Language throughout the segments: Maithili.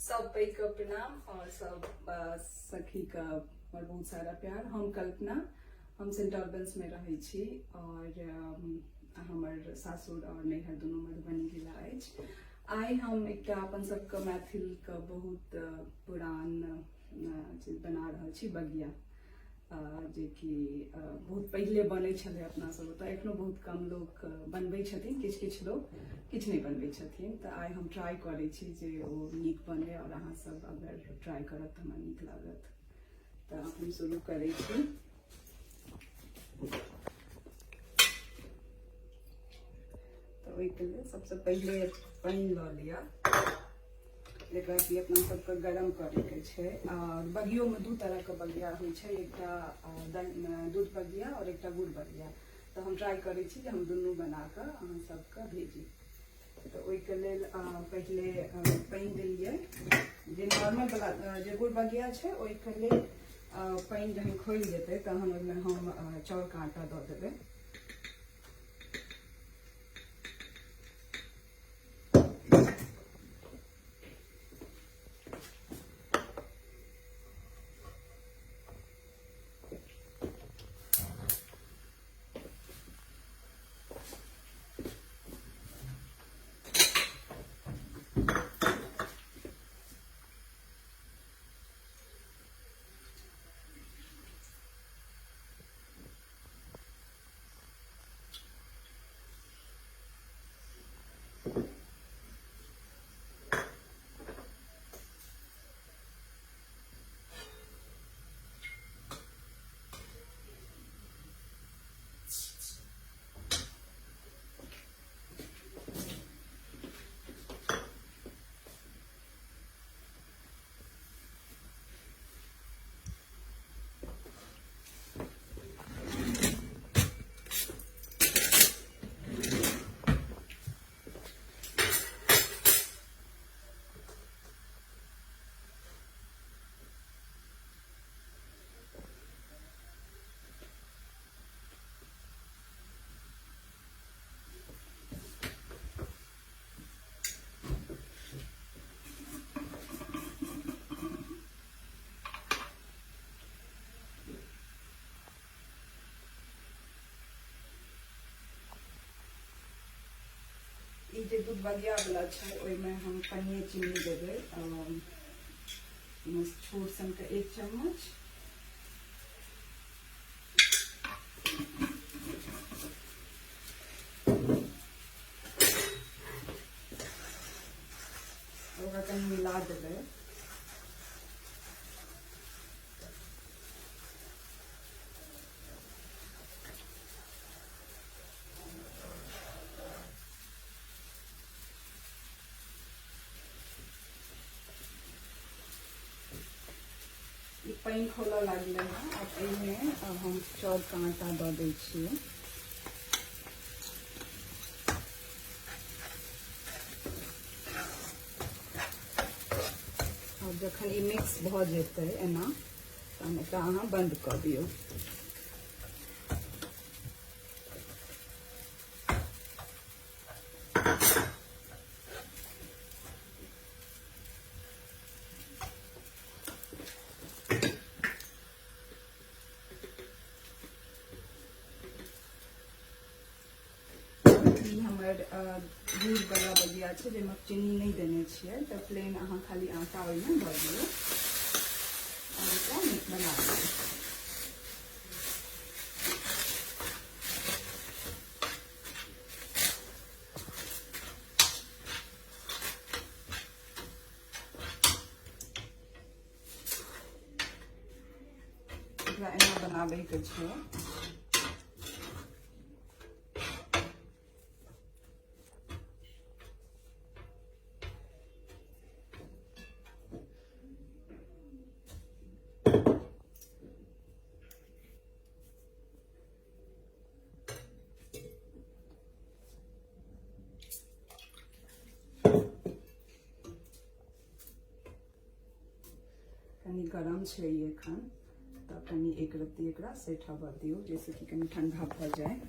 सब पैघ के प्रणाम और सब सखी के हमर बहुत सारा प्यार। हम कल्पना, हम सेंट ऑल्बन्स में रहै छी और हमर सासुर और नैहर दुनू मधुबनी जिला अछि। आइ हम एकटा अपन सबके मैथिल के बहुत पुरान चीज बना रहल छी, बगिया, जेकि बहुत पहिले बनै छलै अपना सब ओतऽ, एखनो बहुत कम लोक बनबै छथिन, किछु किछु लोक किछु नहि बनबै छथिन। तऽ आइ हम ट्राई करै छी जे ओ नीक बनै और अहाँ सब अगर ट्राई करब तऽ हमरा नीक लागत। तऽ हम शुरू करै छी। तऽ ओहिके लेल सबसँ पहिले पानि लऽ लिअ, जकरा कि अपना सबके गरम करैके छै। आओर बगियोमे दू तरहके बगिया होइ छै, एकटा दूध बगिया आओर एकटा गुड़ बगिया। तऽ हम ट्राई करै छी जे हम दुनू बना कऽ अहाँ सबके भेजी। तऽ ओहिके लेल पहिले पानि देलियै, जे नॉर्मल वाला जे गुड़ बगिया छै ओहिके लेल पानि जहन खोलि जेतै तहन ओहिमे हम चाउरके आटा दऽ देबै। ई जे दूध बगिया वाला छै ओहिमे हम कनिये चीनी देबै, छोट सन के 1 चम्मच। ओकरा कनि मिला देबै। ई पानि खौलऽ लागलै हँ। आब एहिमे हम चाउरके आटा दऽ दै छियै। आब जखन ई मिक्स भऽ जेतै एना, तहन एकरा अहाँ बन्द कऽ दियौ। ई हमर गुड़ वाला बगिया छै जाहिमे चीनी नहि देने छियै, तऽ प्लेन अहाँ खाली आटा ओहिमे दऽ दियौ आओर एकरा बना दियौ। एकरा एना बनाबैके छै। कनि गरम छै ई एखन, तऽ कनि एक रत्ती एकरा सेठाबऽ दियौ जाहिसँ कि कनि ठंडा भऽ जाय।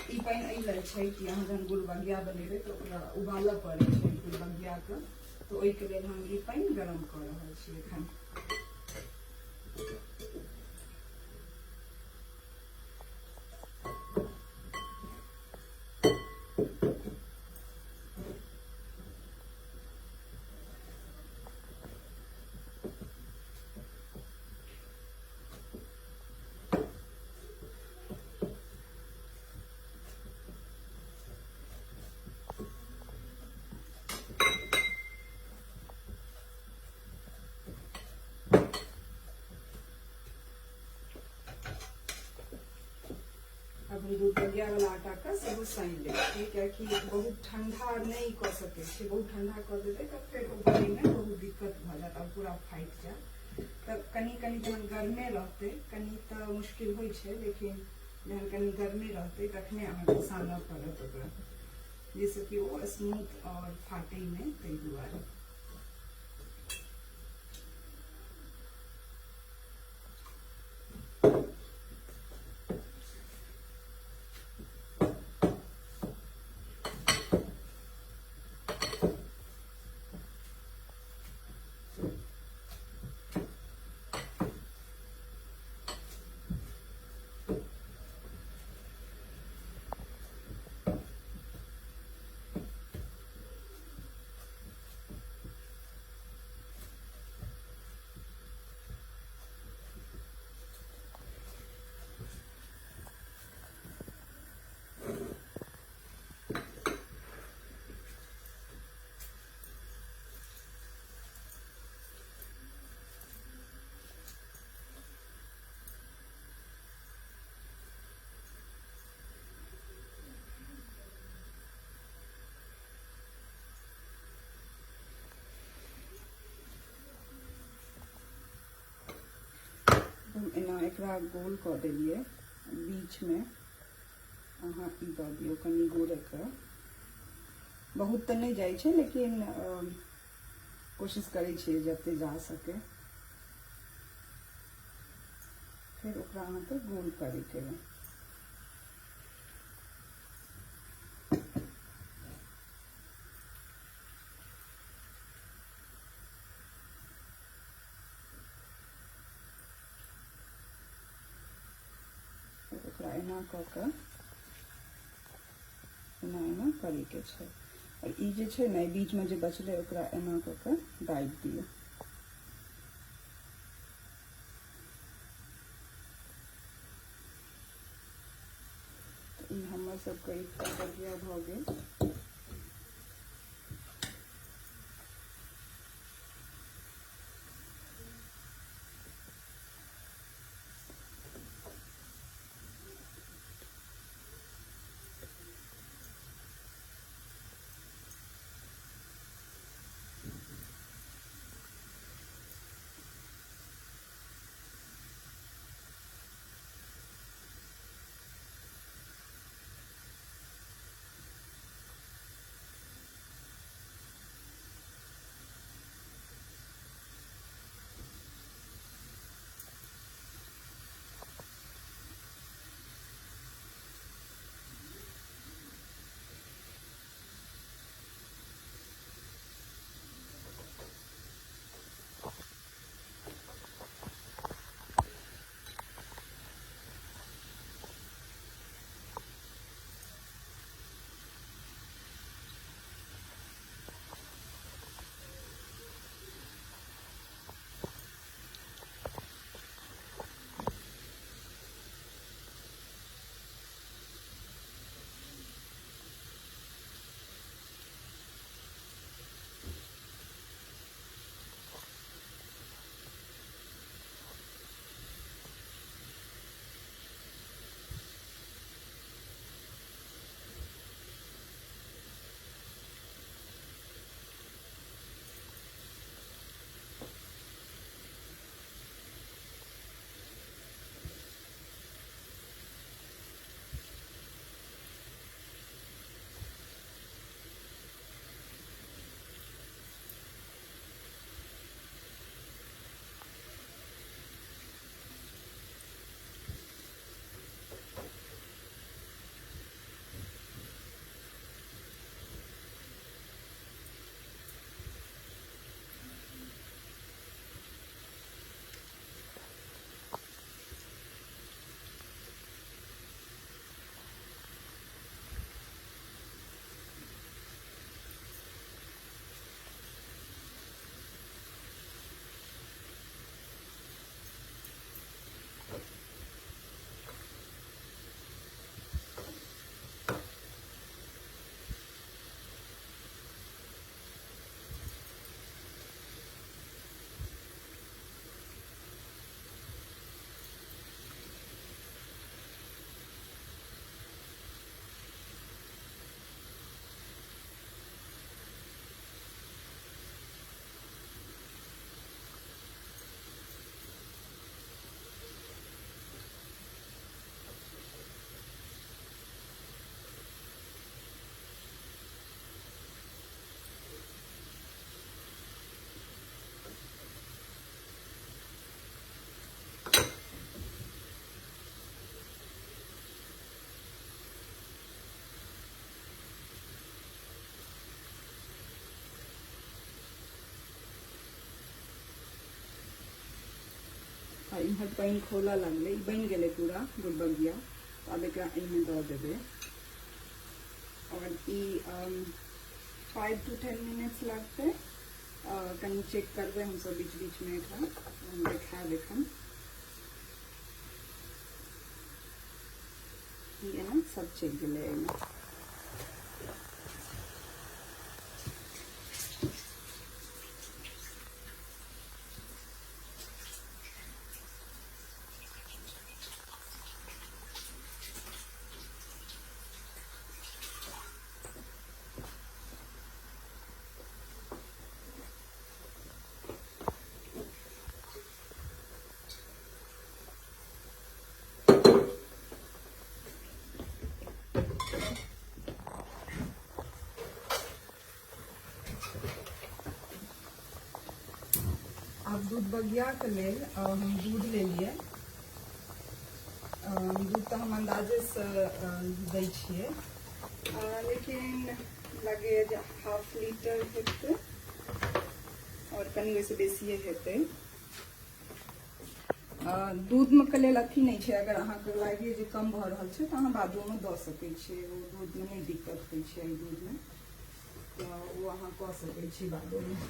ई पानि एहि लेल छै कि अहाँ जहन गुड़बगिया बनेबै तऽ ओकरा उबालऽ पड़ै छै गुड़बगियाके, तऽ ओहिके लेल हम ई पानि गरम कऽ रहल छी एखन। आब हम गुड़बगिया वाला आटा के सेहो सानि लै छियै, कियाकि बहुत ठंडा नहि कऽ सकै छियै। बहुत ठंडा कऽ देबै तऽ फेर ओ बनैमे बहुत दिक्कत भऽ जायत आओर पूरा फाटि जायत। तऽ कनि कनि जहन गरमे रहतै, कनि तऽ मुश्किल होइ छै, लेकिन जहन कनि गरमे रहतै तखने अहाँके सानऽ पड़त ओकरा, जाहिसँ कि ओ स्मूथ आओर फाटै नहि, ताहि दुआरे। हम एना एकरा गोल कऽ देलियै, बीचमे अहाँ ई दऽ दियौ कनि गुड़के। बहुत तऽ नहि जाइ छै, लेकिन कोशिश करै छियै जते जा सके। फेर ओकरा अहाँके गोल करैके यऽ। ओकरा एना कऽ कऽ एना एना करैके छै। आओर ई जे छै ने, बीचमे जे बचलै, ओकरा एना कऽ कऽ दाबि दियौ। तऽ ई हमर सबके एकटा बगिया भऽ गेल। इम्हर पानि खौलऽ लगलै, ई बनि गेलै पूरा गुड़बगिया। तऽ आब एकरा एहिमे दऽ देबै आओर ई 5 टू 10 मिनट्स लगतै। कनि चेक करबै हमसब बीच बीचमे, एकरा हम देखायब एखन। ई एना सब चलि गेलै एहिमे। आब दूध बगियाके लेल हम दूध लेलियै। दूध तऽ हम अन्दाजेसँ दै छियै, लेकिन लगैए जे हाफ लीटर हेतै आओर कनि ओहिसँ बेसिए हेतै। दूधमे के लेल अथी नहि छै, अगर अहाँके लागैए जे कम भऽ रहल छै तऽ अहाँ बादोमे दऽ सकै छियै। ओ दूधमे नहि दिक्कत होइ छै एहि दूधमे, तऽ ओ अहाँ कऽ सकै छी बादोमे।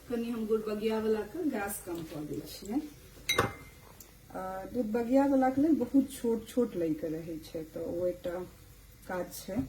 कनि हम गुड़बगिया वाला के गैस कम कऽ दै छियै। दूध बगिया वाला के लेल बहुत छोट छोट लै के रहै छै, तऽ ओ एकटा काज छै।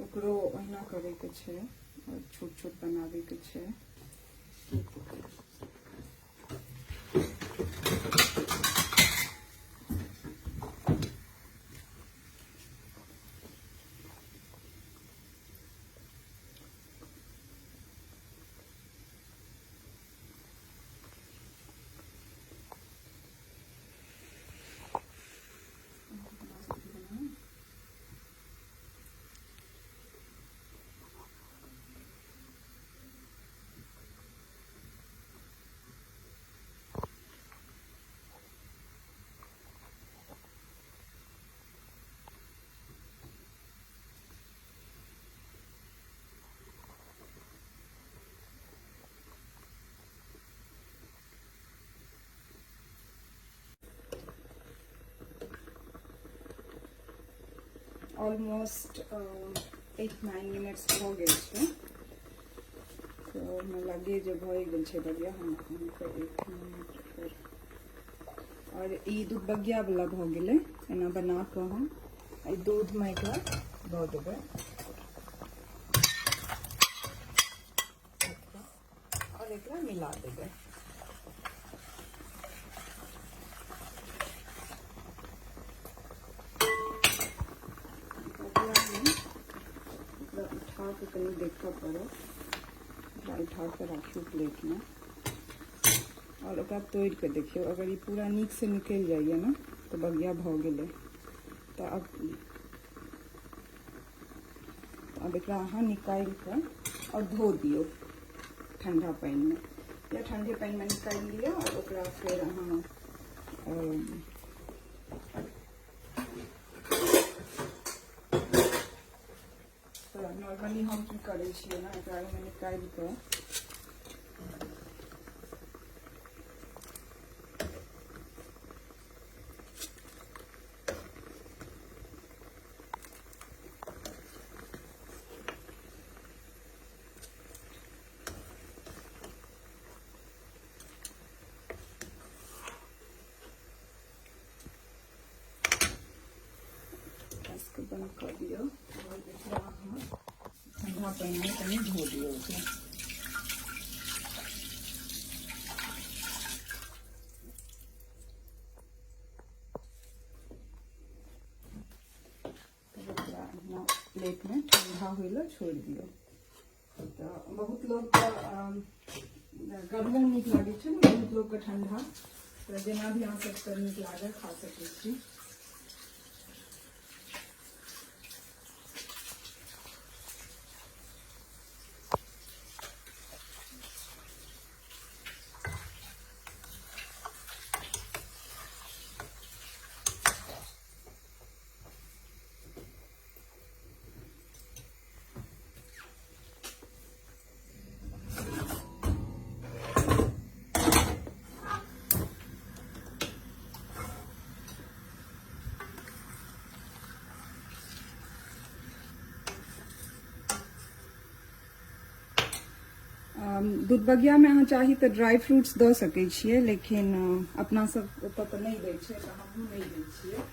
ओकरो ओहिना करैके छै आओर छोट छोट बनाबैके छै। ऑलमोस्ट 8-9 मिनट्स भऽ गेल छै, तऽ हमरा लागैए जे भए गेल छै बगिया। हम अहाँके एक मिनट पर आओर ई दूध बगिया वाला भऽ गेलै। एना बना कऽ हम एहि दूधमे एकरा दऽ देबै आओर एकरा मिला देबै। उठा कऽ कनि देखऽ पड़त। ओकरा उठा कऽ राखियौ प्लेटमे आओर ओकरा तोड़ि कऽ देखियौ। अगर ई पूरा नीकसँ निकलि जाइए ने तऽ बगिया भऽ गेलै। तऽ आब एकरा अहाँ निकालि कऽ आओर धो दियौ ठंडा पानिमे, या ठंडे पानिमे निकालि लिअ आओर ओकरा फेर अहाँ तऽ नॉर्मली हम की करै छियै ने, एकरा ओहिमे निकालि कऽ गैसके बंद कऽ दियौ आओर एकरा अहाँ ठंडा ठंडा पानिमे कनि धो दियौ ओकरा। ओकरा एहिना प्लेटमे ठंडा होय लए छोड़ि दियौ। तऽ बहुत लोकके गर्मो नीक लागै छै ने, बहुत लोकके ठंडा, तऽ जेना भी अहाँ सबके नीक लागए खा सकै छी। दूधबगियामे अहाँ चाही तऽ ड्राई फ्रूट्स दऽ सकै छियै, लेकिन अपना सब ओतऽ तऽ नहि दै छै, तऽ हमहूँ नहि दै छियै।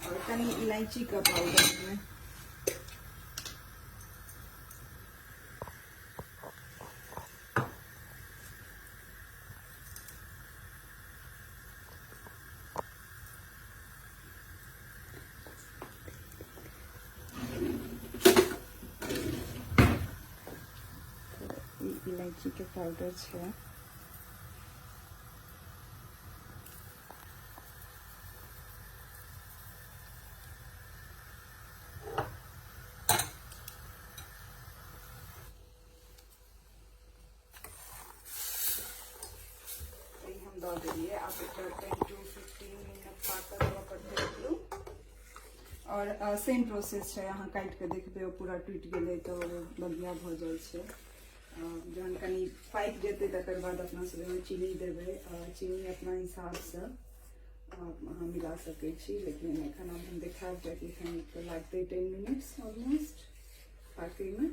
और कनि इलायची का पाउडर में। इलायची के पाउडर छै। हम दऽ देलियै। आब एकरा 10 टू 15 मिनट पाकऽ देबऽ पड़तै एकरो। आओर सेम प्रोसेस छै, अहाँ काटि कऽ देखबै, ओ पूरा टूटि गेलै तऽ ओ बगिया भऽ जाइ छै। जहन कनि पाकि जेतै तकर बाद अपना सब ओहिमे चीनी देबै। चीनी अपना हिसाबसँ अहाँ मिला सकै छी, लेकिन एखन हम देखायब, कियाकि एखन तऽ लागतै 10 मिनट्स ऑलमोस्ट पाकैमे।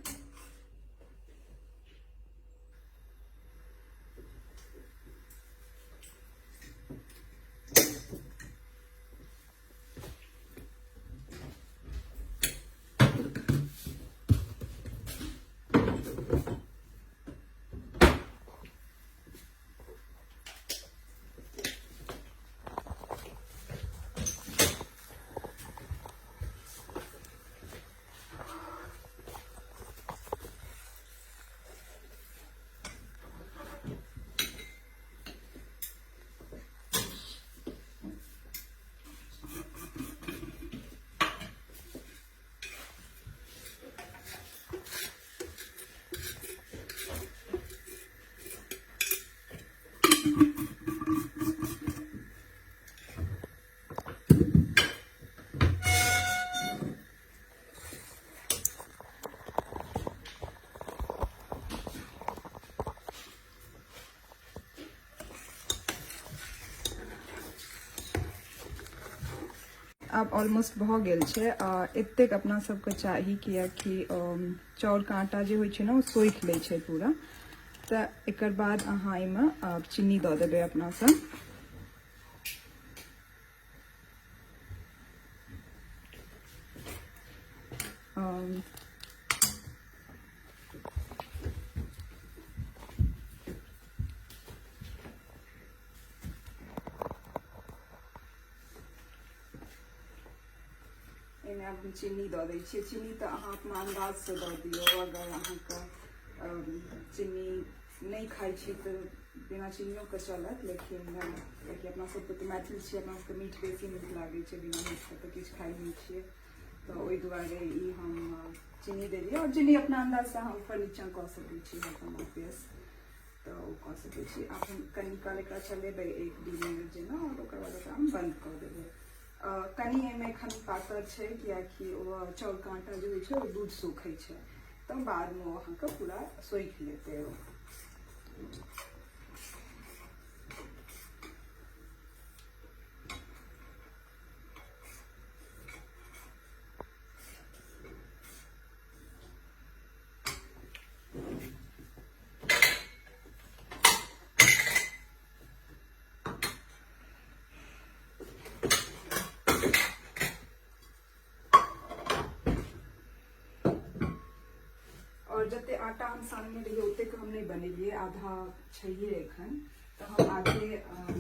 आब ऑलमोस्ट भऽ गेल छै। एतेक अपना सबके चाही, कियाकि चाउरके आटा जे होइ छै ने, ओ सोखि लै छै पूरा। तऽ एकर बाद अहाँ एहिमे चीनी दऽ देबै अपना सब। एहिमे आब हम चीनी दऽ दै छियै। चीनी तऽ अहाँ अपना अन्दाजसँ दऽ दियौ। अगर अहाँके चीनी नहि खाइ छी तऽ बिना चीनियोके चलत, लेकिन कियाकि अपना सबके तऽ मैथिल छियै, अपना सबके मीठ बेसी नीक लागै छै, बिना मीठके तऽ किछु खाइ नहि छियै, तऽ ओहि दुआरे ई हम चीनी देलियै। आओर चीनी अपना अन्दाजसँ अहाँ ऊपर नीचाँ कऽ सकै छी अपन, ऑब्वियस, तऽ ओ कऽ सकै छी। आब हम कनि काल एकरा चलेबै, 1-2 मिनट जेना, आओर ओकर बाद ओकरा हम बन्द कऽ देबै। कनि एहिमे एखन पातर छै, कियाकि ओ चाउरके आटा जे होइ छै ओ दूध सोखै छै, तऽ बादमे ओ अहाँके पूरा सोखि लेतै ओ। आओर जते आटा हम सानने रहियै ओतेक हम नहि बनेलियै, आधा छैहे एखन, तऽ हम आधे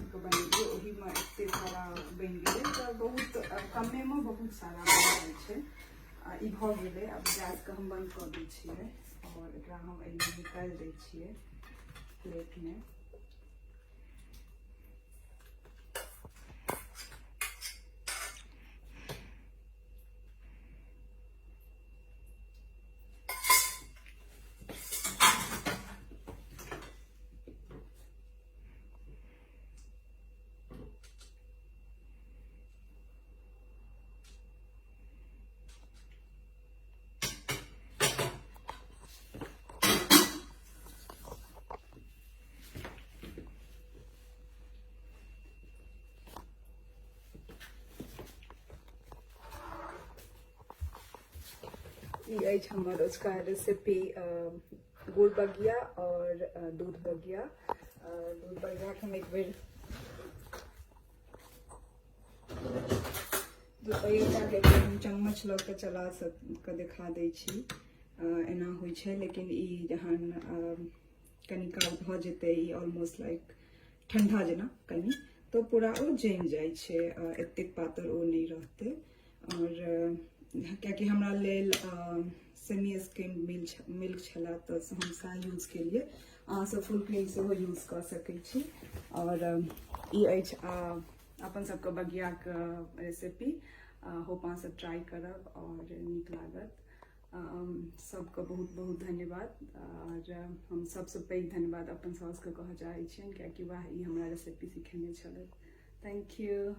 के बनेलियै, ओहीमे एते सारा बनि गेलै। तऽ बहुत कमेमे बहुत सारा बनि जाइ छै। ई भऽ गेलै। आब गैसके हम बंद कऽ दै छियै आओर एकरा हम एहिमे निकालि दै छियै प्लेटमे। ई अछि हमर अजुका रेसिपी, गुड़ बगिया और दूध बगिया। दूध बगिया के हम एक बेर दूध बगिया के हम चम्मच लऽ के चला के देखा दै छी। एना होइ छै, लेकिन ई जहन कनी काल भऽ जेतै, ई ऑलमोस्ट लाइक ठंडा जेना कनी, तऽ पूरा ओ जमि जाइ छै, एतेक पातर ओ नहि रहतै। आओर कियाकि हमरा लेल सेमी स्किम मिल्क छलै तऽ हम सएह यूज केलियै। अहाँसभ फुल क्रीम सेहो यूज कऽ सकै छी। आओर ई अछि अपन सबके बगियाके रेसिपी। होप अहाँसभ ट्राई करब आओर नीक लागत। सबके बहुत बहुत धन्यवाद। आओर हम सबसँ पैघ धन्यवाद अपन साउसके कहऽ चाहै छियनि, कियाकि वएह ई हमरा रेसिपी सिखेने छलथि। Thank you.